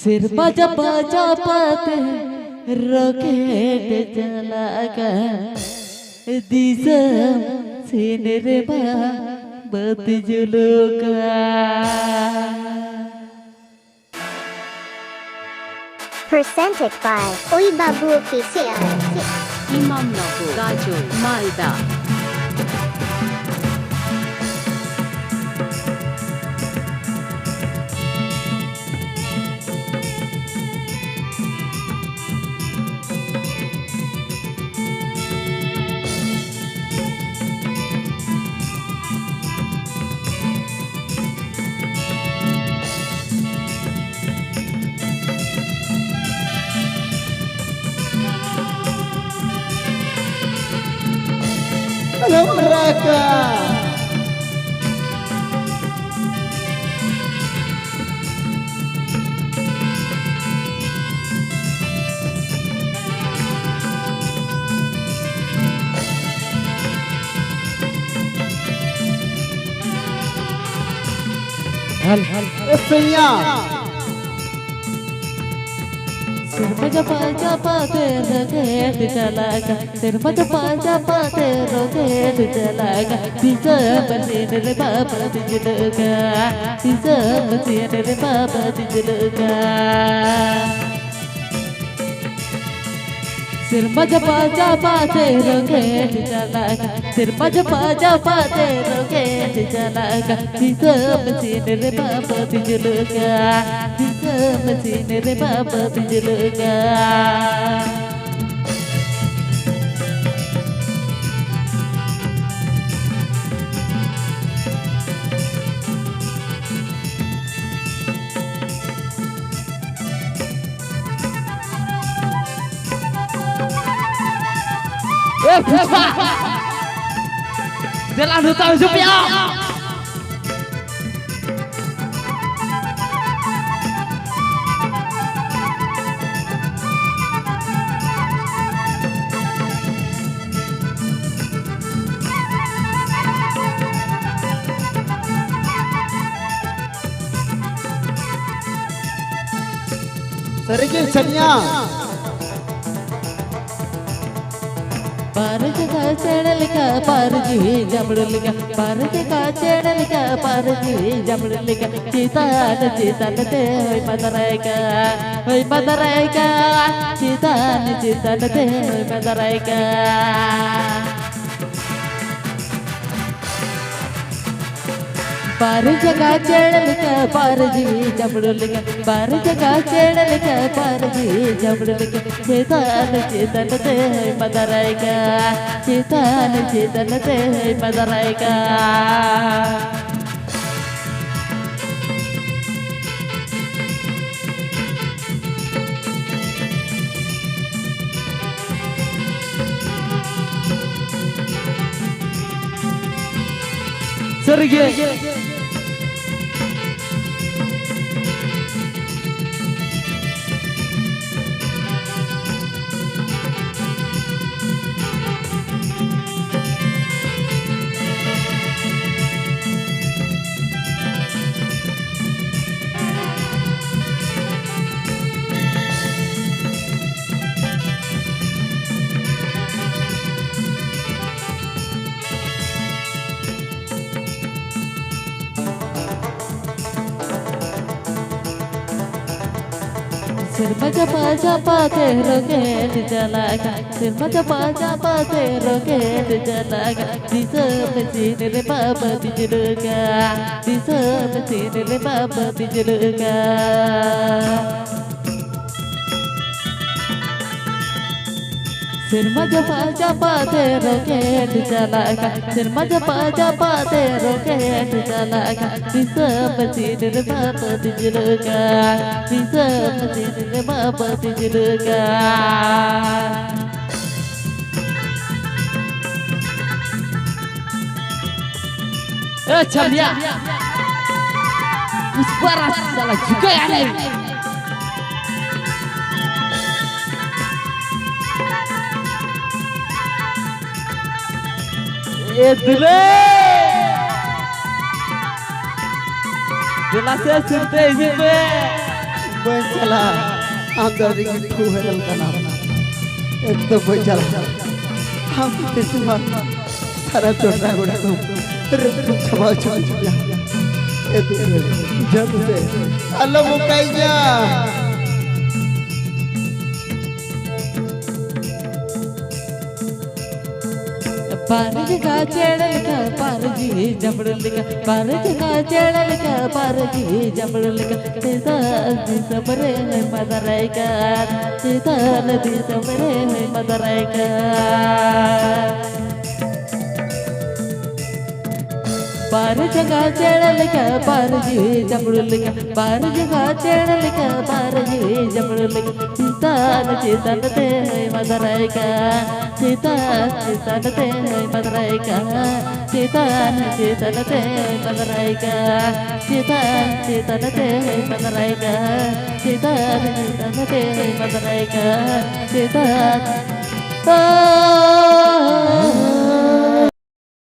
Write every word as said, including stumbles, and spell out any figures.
ᱥᱮᱨᱢᱟ ᱡᱟᱯᱟᱜ ᱡᱟᱯᱟᱜ ᱛᱮ ᱨᱚᱠᱮᱴ ᱪᱟᱞᱟᱜ ᱠᱟᱱ, ᱫᱤᱥᱚᱢ ᱥᱤᱧ ᱨᱮᱢᱟ ᱵᱟᱹᱛᱤ ᱡᱩᱞᱩᱜ ᱠᱟᱱ᱾ Presented by Oi Babu Official. ᱤᱢᱟᱢᱱᱚᱜᱚᱨ, ᱜᱟᱡᱚᱞ, ᱢᱟᱞᱫᱟ᱾ ᱟᱞᱚᱢ ᱨᱟᱜᱟ᱾ ᱦᱮᱞ, ᱦᱮᱞ, ᱮ ᱥᱟᱹᱭᱟ᱾ ᱥᱮᱨᱢᱟ ᱡᱟᱯᱟᱜ ᱡᱟᱯᱟᱜ ᱛᱮ ᱨᱚᱠᱮᱴ ᱪᱟᱞᱟᱜ ᱠᱟᱱ, ᱥᱮᱨᱢᱟ ᱡᱟᱯᱟᱜ ᱡᱟᱯᱟᱜ ᱛᱮ ᱨᱚᱠᱮᱴ ᱪᱟᱞᱟᱜ ᱠᱟᱱ, ᱫᱤᱥᱚᱢ ᱢᱟᱹᱥᱤᱱ ᱨᱮ ᱵᱟᱵᱟ ᱛᱤᱸᱜᱩ ᱠᱟᱱ, ᱫᱤᱥᱚᱢ ᱢᱟᱹᱥᱤᱱ ᱨᱮ ᱵᱟᱵᱟ ᱛᱤᱸᱜᱩ ᱠᱟᱱ᱾ ᱥᱮᱨᱢᱟ ᱡᱟᱯᱟᱜ ᱡᱟᱯᱟᱜ ᱛᱮ ᱨᱚᱠᱮᱴ ᱪᱟᱞᱟᱜ ᱠᱟᱱ, ᱥᱮᱨᱢᱟ ᱡᱟᱯᱟᱜ ᱡᱟᱯᱟᱜ ᱛᱮ ᱨᱚᱠᱮᱴ ᱪᱟᱞᱟᱜ ᱠᱟᱱ, ᱫᱤᱥᱚᱢ ᱢᱟᱹᱥᱤᱱ ᱨᱮ ᱵᱟᱵᱟ ᱛᱤᱸᱜᱩ ᱠᱟᱱ, ᱫᱤᱥᱚᱢ ᱢᱟᱹᱥᱤᱱ ᱨᱮ ᱵᱟᱵᱟ ᱛᱤᱸᱜᱩ ᱠᱟᱱ᱾ ᱮ ᱯᱩᱥᱯᱟ! ᱫᱮᱞᱟ ᱱᱮᱣᱛᱟ ᱦᱤᱡᱩᱜ ᱯᱮᱭᱟ᱾ ᱥᱟᱹᱨᱤᱜᱮ ᱪᱷᱟᱹᱱᱤᱭᱟ᱾ ᱵᱟᱨ ᱡᱟᱸᱜᱟ ᱪᱮᱬᱮ ᱞᱮᱠᱟ, ᱵᱟᱨ ᱡᱤᱣᱤ ᱡᱟᱢᱲᱩ ᱞᱮᱠᱟ, ᱵᱟᱨ ᱡᱟᱸᱜᱟ ᱪᱮᱬᱮ ᱞᱮᱠᱟ, ᱵᱟᱨ ᱡᱤᱣᱤ ᱡᱟᱢᱲᱩ ᱞᱮᱠᱟ, ᱪᱮᱛᱟᱱ ᱪᱮᱛᱟᱱ ᱛᱮ ᱦᱚᱭ ᱢᱟᱫᱟᱨᱟᱭ ᱠᱟ, ᱦᱚᱭ ᱢᱟᱫᱟᱨᱟᱭ ᱠᱟ, ᱪᱮᱛᱟᱱ ᱪᱮᱛᱟᱱ ᱛᱮ ᱦᱚᱭ ᱢᱟᱫᱟᱨᱟᱭ ᱠᱟ᱾ ᱵᱟᱨ ᱡᱟᱸᱜᱟ ᱪᱮᱬᱮ ᱞᱮᱠᱟ, ᱵᱟᱨ ᱡᱤᱣᱤ ᱡᱟᱢᱲᱩ ᱞᱮᱠᱟ, ᱵᱟᱨ ᱡᱟᱸᱜᱟ ᱪᱮᱬᱮ ᱞᱮᱠᱟ, ᱵᱟᱨ ᱡᱤᱣᱤ ᱡᱟᱢᱲᱩ ᱞᱮᱠᱟ, ᱪᱮᱛᱟᱱ ᱪᱮᱛᱟᱱ ᱛᱮ ᱦᱚᱭ ᱢᱟᱫᱟᱨᱟᱭ ᱠᱟ, ᱪᱮᱛᱟᱱ ᱪᱮᱛᱟᱱ ᱛᱮ ᱦᱚᱭ ᱢᱟᱫᱟᱨᱟᱭ ᱠᱟ᱾ ᱥᱟᱹᱨᱤᱜᱮ᱾ ᱥᱮᱨᱢᱟ ᱡᱟᱯᱟᱜ ᱡᱟᱯᱟᱜ ᱛᱮ ᱨᱚᱠᱮᱴ ᱪᱟᱞᱟᱜ ᱠᱟᱱ, ᱥᱮᱨᱢᱟ ᱡᱟᱯᱟᱜ ᱡᱟᱯᱟᱜ ᱛᱮ ᱨᱚᱠᱮᱴ ᱪᱟᱞᱟᱜ ᱠᱟᱱ, ᱫᱤᱥᱚᱢ ᱢᱮᱥᱤᱱ ᱨᱮ ᱵᱟᱵᱟ ᱵᱤᱡᱽᱞᱤ ᱠᱟ, ᱫᱤᱥᱚᱢ ᱢᱮᱥᱤᱱ ᱨᱮ ᱵᱟᱵᱟ ᱵᱤᱡᱽᱞᱤ ᱠᱟ᱾ ᱥᱮᱨᱢᱟ ᱡᱟᱯᱟᱜ ᱡᱟᱯᱟᱜ ᱛᱮ ᱨᱚᱠᱮᱴ ᱪᱟᱞᱟᱜ ᱠᱟᱱ, ᱥᱮᱨᱢᱟ ᱡᱟᱯᱟᱜ ᱡᱟᱯᱟᱜ ᱛᱮ ᱨᱚᱠᱮᱴ ᱪᱟᱞᱟᱜ ᱠᱟᱱ, ᱫᱤᱥᱚᱢ ᱢᱮᱥᱤᱱ ᱨᱮ ᱵᱟᱵᱟ ᱵᱤᱡᱽᱞᱤ ᱠᱟ, ᱫᱤᱥᱚᱢ ᱢᱮᱥᱤᱱ ᱨᱮ ᱵᱟᱵᱟ ᱵᱤᱡᱽᱞᱤ ᱠᱟ᱾ ए छमिया, पुष्पा राज साला झुकेगा नहीं। ए दुले, दिला से सुनते ही पे बस चला। ᱟᱢ ᱫᱚ ᱟᱹᱰᱤ ᱜᱮ ᱠᱷᱩᱵ ᱦᱮᱨᱮᱞ ᱠᱟᱱᱟᱢ᱾ ᱮᱠᱫᱚᱢ ᱵᱟᱹᱧ ᱪᱟᱞᱟᱜᱼᱟ᱾ ᱟᱢ ᱛᱮ ᱥᱤᱢᱟ ᱥᱟᱨᱟ ᱪᱚᱴᱨᱟ ᱜᱚᱲᱟ ᱠᱚ ᱨᱟᱹᱯᱩᱫ ᱪᱟᱵᱟ ᱦᱚᱪᱚ ᱦᱚᱪᱚᱭᱟ᱾ ᱮᱠᱫᱚᱢ ᱡᱟᱹᱛ ᱥᱮ ᱟᱞᱚᱢ ᱚᱱᱠᱟᱭᱤᱧᱟ᱾ ᱵᱟᱨ ᱡᱟᱸᱜᱟ ᱪᱮᱬᱮ ᱞᱮᱠᱟ, ᱵᱟᱨ ᱡᱤᱣᱤ ᱡᱟᱢᱲᱩ ᱞᱮᱠᱟ, ᱵᱟᱨ ᱡᱟᱸᱜᱟ ᱪᱮᱬᱮ ᱞᱮᱠᱟ, ᱵᱟᱨ ᱡᱤᱣᱤ ᱡᱟᱢᱲᱩ ᱞᱮᱠᱟ, ᱪᱮᱛᱟᱱ ᱫᱤᱥᱚᱢ ᱨᱮ ᱦᱚᱭ ᱢᱟᱫᱟᱨᱟᱭ ᱠᱟᱱ, ᱪᱮᱛᱟᱱ ᱫᱤᱥᱚᱢ ᱨᱮ ᱦᱚᱭ ᱢᱟᱫᱟᱨᱟᱭ ᱠᱟᱱ᱾ ᱵᱟᱨ ᱡᱟᱸᱜᱟ ᱪᱮᱬᱮ ᱞᱮᱠᱟ, ᱵᱟᱨ ᱡᱤᱣᱤ ᱡᱟᱢᱲᱩ ᱞᱮᱠᱟ, ᱵᱟᱨ ᱡᱟᱸᱜᱟ ᱪᱮᱬᱮ ᱞᱮᱠᱟ, ᱵᱟᱨ ᱡᱤᱣᱤ ᱡᱟᱢᱲᱩ ᱞᱮᱠᱟ, ᱪᱮᱛᱟᱱ ᱪᱮᱛᱟᱱ ᱛᱮ ᱦᱚᱭ ᱢᱟᱫᱟᱨᱟᱭ ᱠᱟᱱ, ᱪᱮᱛᱟᱱ ᱪᱮᱛᱟᱱ ᱛᱮ ᱦᱚᱭ ᱢᱟᱫᱟᱨᱟᱭ ᱠᱟᱱ, ᱪᱮᱛᱟᱱ ᱪᱮᱛᱟᱱ ᱛᱮ ᱦᱚᱭ ᱢᱟᱫᱟᱨᱟᱭ ᱠᱟᱱ, ᱪᱮᱛᱟᱱ ᱪᱮᱛᱟᱱ ᱛᱮ ᱦᱚᱭ ᱢᱟᱫᱟᱨᱟᱭ ᱠᱟᱱ, ᱪᱮᱛᱟᱱ ᱪᱮᱛᱟᱱ ᱛᱮ ᱦᱚᱭ ᱢᱟᱫᱟᱨᱟᱭ ᱠᱟᱱ, ᱪᱮᱛᱟᱱ